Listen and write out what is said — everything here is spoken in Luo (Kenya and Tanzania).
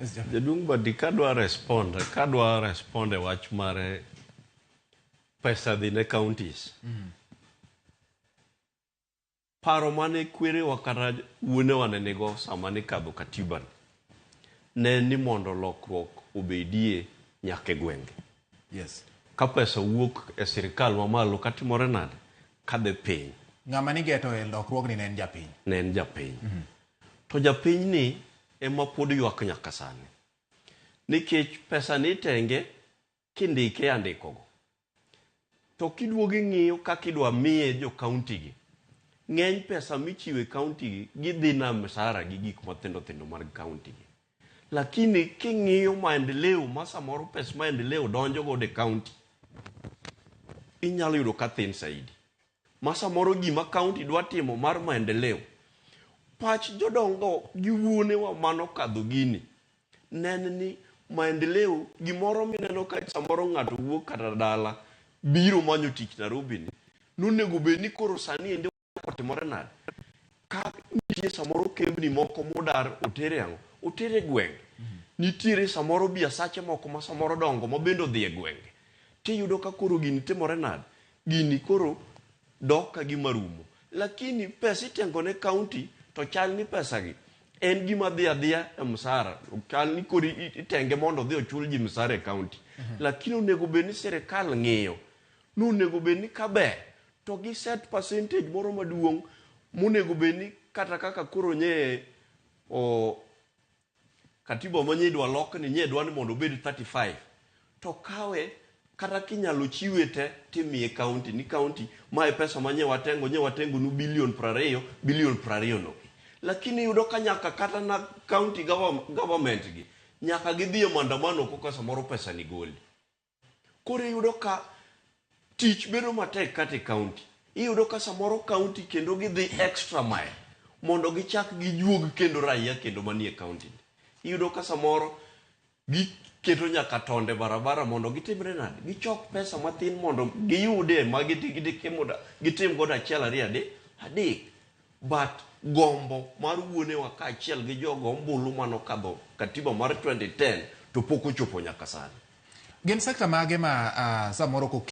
Yes, Jack. Jaduong' Badi, kadwa respond e wach mar pesa dhi ne counties. Paro mane kwerewa kata wuonewa ne nigo sama nikadho katiba ni, ne ni mondo lokruok obedie nyaka e gwenge. Ka pesa wuok e sirikal mamalo katimore nade? Kadhi piny. Ng'ama nigeto e lokruogni ne en japiny. Ne en japiny. To japiny ni ema pod ywak nyaka sani. Nikech pesa ni itenge kindike e andikogo. To kiduogo ing'iyo kaka idwa miye jo county gi, ng'eny pesa michiwo e county gi gidhi na msara gi gik mathindo thindo mag county gi. Lakini king'iyo maendeleo ma samoro pes maendeleo donjo godo e county, inyalo yudo ka thin saidi. Ma samoro gima county dwa timo mar maendeleo, pach jodongo gi wuonewa manokadho gini, ne en ni maendeleo gimoro mineno ka samoro ng'ato wuok kata dala biro manyo tich Nairobi ni, nonego bed ni koro sani endi otimore nade? Ka nitie samoro kembni moko modar otere ang'o? Otere gwenge. Nitiere samoro biasache moko ma samoro dongo ma bende odhi e gwenge. Tiyudo ka koro gini timore nade? Gini koro dok ka gima rumo. Lakini pesa itengo ne county to chal ni pesa gi en gima dhi adhiya e msara. Chal ni koro itenge mondo odhi ochul ji msara e county. Lakini onego bed ni sirikal ng'iyo. Nonego bed ni kaber to gi set percentage moro maduong' monego bed ni kata kaka koro nye o katiba manye idwa lok ni nye dwa ni mondo obed 35 to kawe kata kinyalo chiwe te timiye county ni county mae pesa manye watengo nye watengo nu bilion 20 bilion 20 no lakini iyudo ka nyaka kata na county government gi nyaka gidhi e maandamano koka samoro pesa ni goli. Koro iyudo ka tich bedo matek kata e county. Iyudo ka samoro county kendo gidhi extra mile mondo gichak gijuog kendo raia kendo manie county ni. Iyudo ka samoro giketo nyaka tonde barabara mondo gitimre nade? Gichok pesa mathin mondo giyude ma gitim godo achiel ariyo adek adek. But gombo mar wuonewa kaachiel gi jogo ombulu manokadho katiba mar 2010 to pok ochopo nyaka sani. Gin sekta mage ma samoro